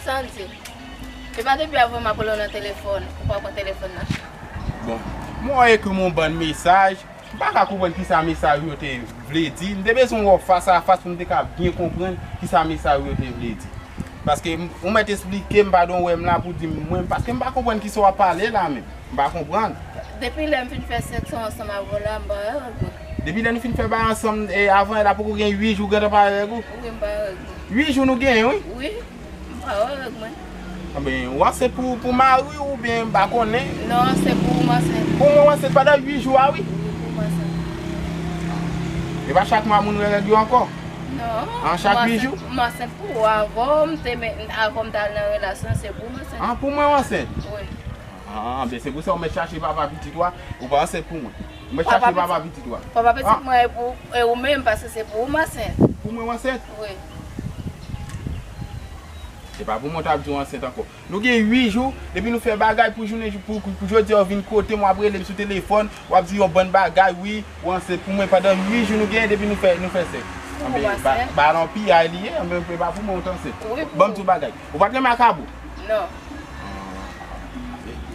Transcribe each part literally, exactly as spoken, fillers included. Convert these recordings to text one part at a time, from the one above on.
Sandy, e pa depi avan m ap rele w nan telefòn, ou pa pran telefòn nan. Bon, mwen wè ekri m yon bann mesaj, m pa ka konprann kisa mesaj yo te vle di. M te bezwen wè w fas a fas pou m te ka byen konprann kisa mesaj yo te vle di. Paske m- ou mèt esplike m, padon, wè m la pou di m mwen, paske m pa konprann kisa w ap pale la menm. M pa konprann. Depi lè m fin fè sèks ansanm avè w la, m pa wè règ mwen. Depi lè nou fin fè bagay ansanm, e, avan yè la poko gen uit jou w gentan pa wè règ ou? Wi, m pa wè règ mwen. Uit jou nou genyen, wi. Wi, m pa wè règ mwen. Anben, ou ansent pou, pou mari w oubyen m pa konnen? Non, se pou ou m ansent. Pou mwen w ansent pandan uit jou a, wi. Wi, pou ou m ansent. E pa chak mwa moun wè règ yo ankò? Non. An, chak uit jou? M ansent pou ou. Avan w m te men- avan m t al nan relasyon, se pou ou m ansent. An, pou mwen w ansent? Wi. An, ben se pou sa ou mèt chache papa pitit ou a, ou pa ansent pou mwen. Ou mèt chache papa pitit ou a. Papa pitit mwen e pou, e ou menm, paske se pou ou m ansent. Pou mwen w ansent? Wi. Se pa pou mwen w t ap di w ansent ankò. Nou gen uit jou, depi nou fè bagay pou jounen jou, pou, pou, pou jodi a w vin kote m, w ap rele m sou telefòn, w ap di yon bann bagay, wi, w ansent pou mwen pandan uit jou nou genyen depi nou fè, nou fè sèks. Anben, ba, ba l yon piyay li ye, anben, e pa pou mwen w t ansent. Wi, pou ou. Ban m di w bagay. Ou pa t renmen ak Abou? Non.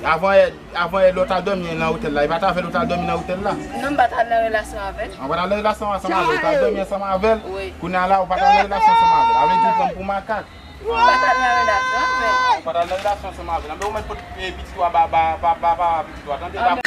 Avan yè, avan yè lè w t al dòmi nan otèl la, e pa t avè l ou t al dòmi nan otèl la? Non, m pa t al nan relasyon avè l. An, w pa t al nan relasyon ansanm avè l, ou t al dòmi ansanm avè l? Wi. Kounye a la, ou pa t al nan relasyon ansanm avè l. A vle di ou pran m pou makak? M pa t al nan relasyon avè l. Ou pa t al nan relasyon ansanm avè l. Anben, ou mèt pot, e, pitit ou a ba, ba, ba, ba, ba pitit ou a, tande? Anben.